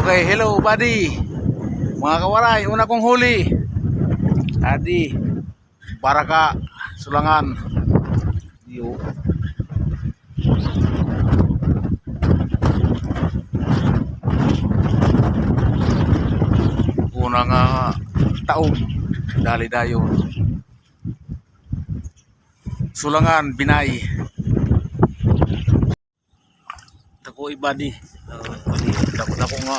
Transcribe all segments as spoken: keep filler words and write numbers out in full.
Okay, hello, buddy. Mga kawaray, una kong huli. Adi, baraka, sulangan. Yo. Una nga taom, dali dayon. Sulangan, binay. Dako, buddy. Ah, dako, dako nga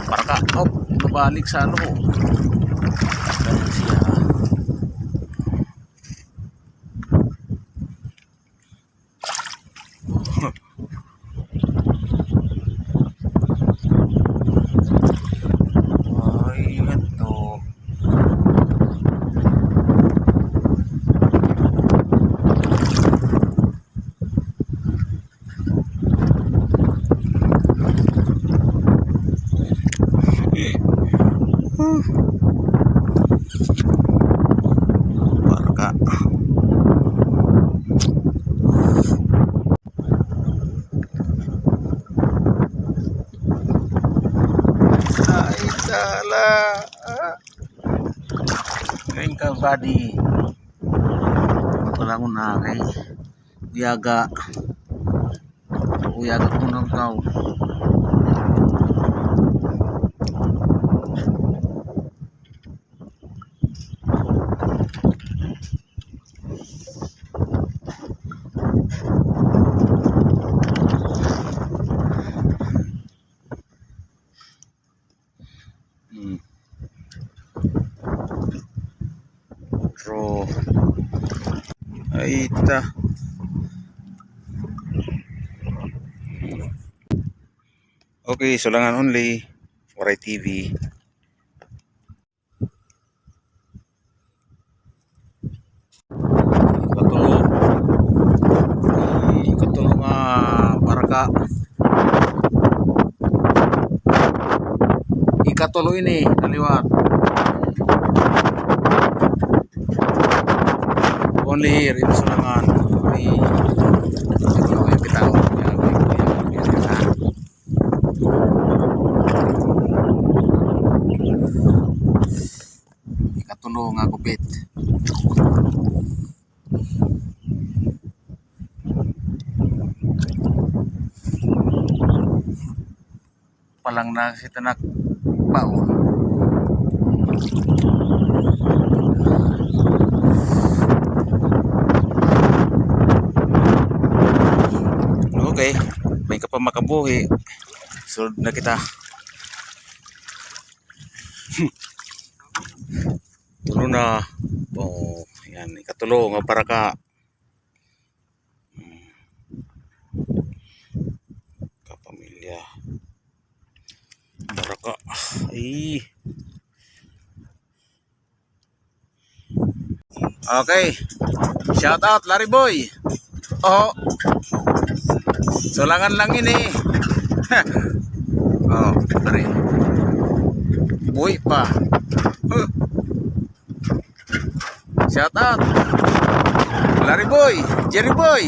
baraka. Oh, nabalik sa ano. Ayan siya. Ay, ito. Baraka. Ay, sala. Ngayon ka, buddy. Wala ko na kay Uyaga. Uyaga ko na ikaw. Hmm. Ro. Ay, ta. Okay, Sulangan only. Waray T V. Ikatulo. Ikatulo nga baraka. Ikatulo ini, kaliwat. Only here in Sulangan. Ay, ito na kita. Ikatulo nga gupit. Palang na si tanak baon. Okay, may ka pa makabuhi. Sulod na kita. Tulo na. Oh, yan. Ikatulo nga baraka. Hmm. Kapamilya. Baraka. Ay. Okay. Shout out, Larry Boy. Oh. Sulangan lang ini. Oh, sorry. Buhi pa. Huh. Shout out. Larry Boy, Jerry Boy.